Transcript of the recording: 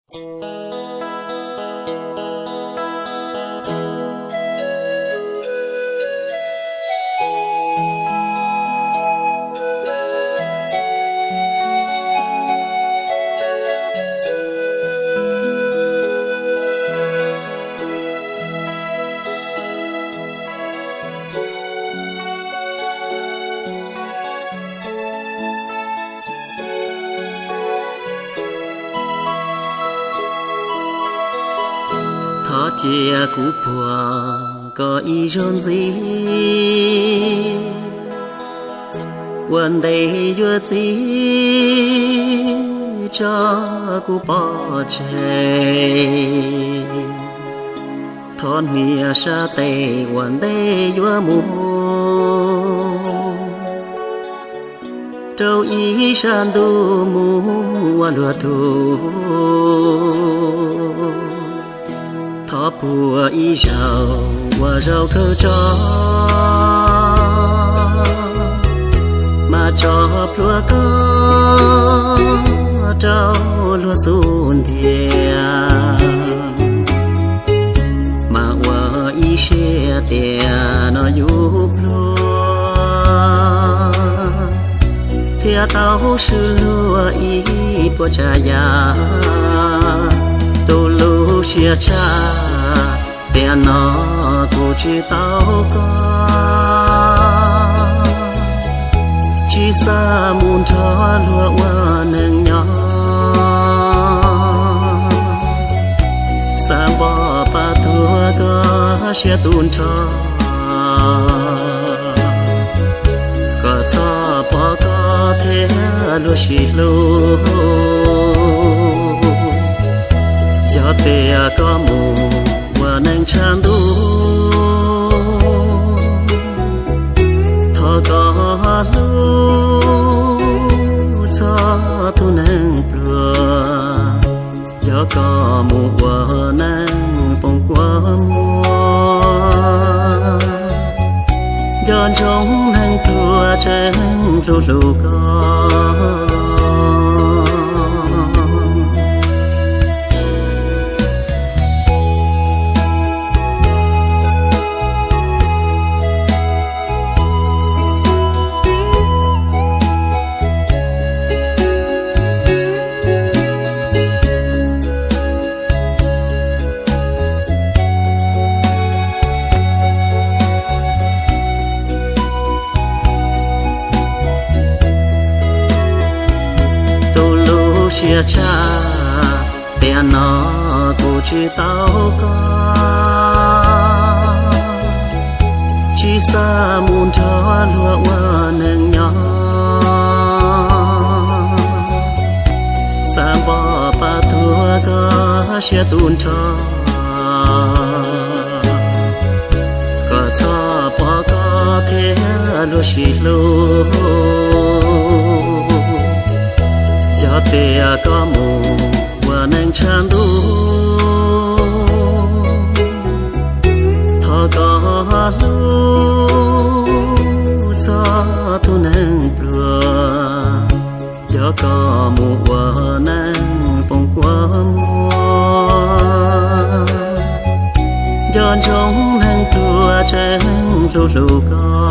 Thov cia kuv puag koj ib zaug ntxiv, ua ntej yuav txiv tso kuv pov tseg. Thov hnia sab tes ua ntej yuav mus rau ib sab ntuj mus ua luag tug. Thov puag ib zaug ua zaum kawg tso, mas tso plhuav koj rau luag xub ntiag, mas ua ib siab tias no yus pluag thiab tau swb luag ib puas tsav yam. Tu lub siab tshaj tiam no kuv tsis tau koj, tsis xav mus nrog luag ua neej nyob. Xav npog pab tuag koj siab tu nrho, kom txhob pom koj thiab luag sib hlub. Yog tias koj mus ua neej tshav ntuj, thov koj hlub txog tus neeg pluag. Yog koj mus ua neej poob kua muag, nco ntsoov neeg pluag tseem hlub hlub koj. Tu lub siab tshaj tiam no kuv tsis tau koj, tsis xav mus nrog luag ua neej nyob. Xav npog pab tuag koj siab tu nrho, kom txhob pom koj thiab luag sib hlub. Yog tias koj mus ua neej tshav ntuj, thov koj hlub txog tus neeg pluag. Yog koj mus ua neej poob kua muag, nco ntsoov neeg pluag tseem hlub hlub koj.